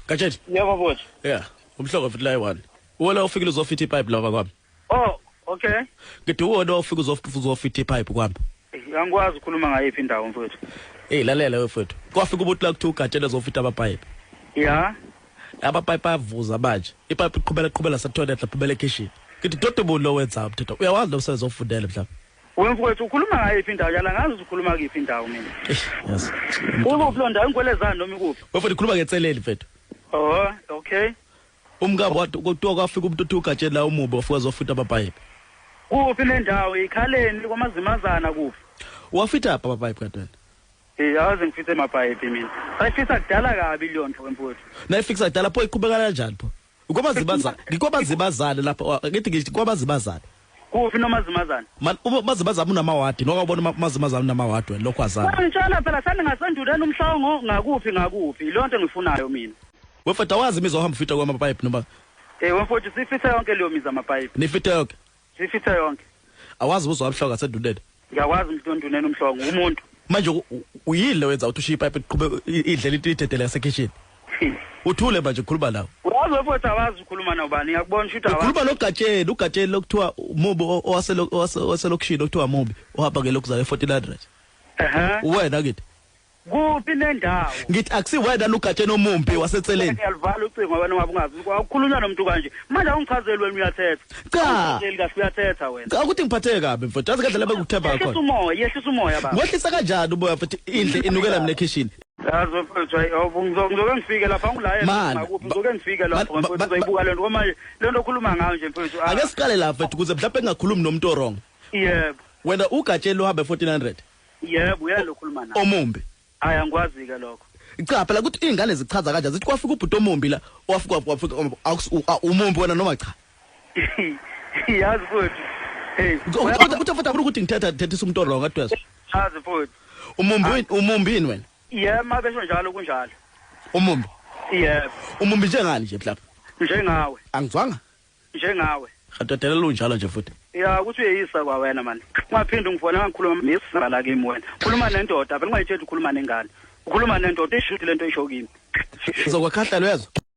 Gatsheni. Yebo bhuti. Yeah, umhloko futhi la one. Uwena ufikile uzofitha ipipe lapha kwami. Oh, okay. Ngithi uwena ufika uzofitha ipipe kwami. Angikwazi ukukhuluma ngayiphi indawo mfowethu. Hey lalela wefethu. Kwafika ubuthi la kuthiwa uGatsheni ezofitha amapipe. Ya. Amapipe ayavuza manje. Ipipe iqhubela qhubela satoilet laphumela ekitchen. Ngithi dodo buni lo wenza mthetho. Uyawazi lo msebenzi ofundele mhlawumbe. Wena mfowethu ukhuluma ngayiphi indawo? Yala ngazi ukuthi ukhuluma kuyiphi indawo mina. Yes. Ukuphi lo ndawo ingwelezana noma ikuphi? Wefethu ukhuluma ngetseleli mfethu. Oh, okay. Umkabo wathi kuthiwa kwafika umuntu othi uGatsheni la umubi wafika azofitha amapipe. Kuphi nendawo? Ikhaleni kwamazimazana kuphi? Wafitha apha amapipe kanti wena? Eh, awaze ngifithe emapayipi mina. Sayifisa kudala kabi leyo nto wemfowethu. Nayifikisa kudala pho iqhubeka kanjani pho? Kwabazibazana, ngikwabazibazane lapha ngithi ngithi kwabazibazane. Kuphi nomazimazana? Man umazibazane unamawadi, nokabona umazibazane unamawadi wena lokho azana. Ngitshela phela sani ngasenduleni umhlongo ngakuphi ngakuphi. Leyo nto engifunayo mina. Wefethu awazi imizi ohamba ufitha kwamapipe noma Eh wemfowethu sifithe yonke leyo mizi amapayipi. nifithe yonke. Sifithe yonke. Awazi uzwa umhlongo asenduneni. Ngiyakwazi umuntu onduneni umhlongo umuntu. Manje uyile wenza uthi ushiye ipipe iqhube idlela into idedele yasekitchen. Uthule manje ukhuluma nawe. Uyazi wemfowethu awazi ukhuluma nobani ngiyakubona ukuthi awazi. Ukhuluma noGatsheni, uGatsheni lokuthiwa umubi owaselokishini okuthiwa mubi ohamba ngelokuzala e1400. Ehhe. Uwena kithi. Kuphi nendawo? Ngithi akusiwena uGatsheni omumbi wasetseleni. Ngiyalivala ucingo wena ungabe ungazi. Awukhulunywa nomuntu kanje. Manje awungichazeli wena uyathetha. Cha. Awungichazeli kahle uyathetha wena. Cha ukuthi ngiphatheke kabi mfowethu. Yazi ngendlela ebekuthemba Yehlisa ngakhona. umoya, yehlisa umoya baba. Wehlisa kanjani umoya mfowethu indle inukela mina ekhishini. Yazi mfowethu hayi ngizoke ngifike lapha angilayela Man, ngakuphi ngizoke ngifike lapho man, mfowethu ba- uzoyibuka lento ngoba manje lento okhuluma ngayo nje mfowethu. ah, Ake siqale lapha mfowethu ukuze mhlawumbe ngingakhulumi nomuntu owrong. Yebo. Wena uGatsheni uhambe 1400 Yebo uyena okhuluma naye. omumbi. Hayi angikwazi ke lokho. Cha phela ukuthi izingane zichaza kanjani zithi kwafika ubhuti omumbi la wafika wafika umumbi wena noma cha. Yazi mfowethu. Hey. Uthi futhi akuna ukuthi ngithetha thethisa umuntu owrong adwezwe. Yazi mfowethu. Umumbi umumbini wena. Yebo mabesho njalo kunjalo. Umumbi. Yebo. Umumbi njengani nje mhlawumbe. Njengawe, Angizwanga. njengawe. Ngadodelela unjalo nje futhi. Ya ukuthi uyeyisa kwawena mani. Ungaphinde ungifone ngikhuluma misala kimi wena. Khuluma nendoda phela ungayithethi ukhuluma nengane. Ukhuluma nendoda ishuthi lento isho kimi. Uzokwakhahlala uyezwa.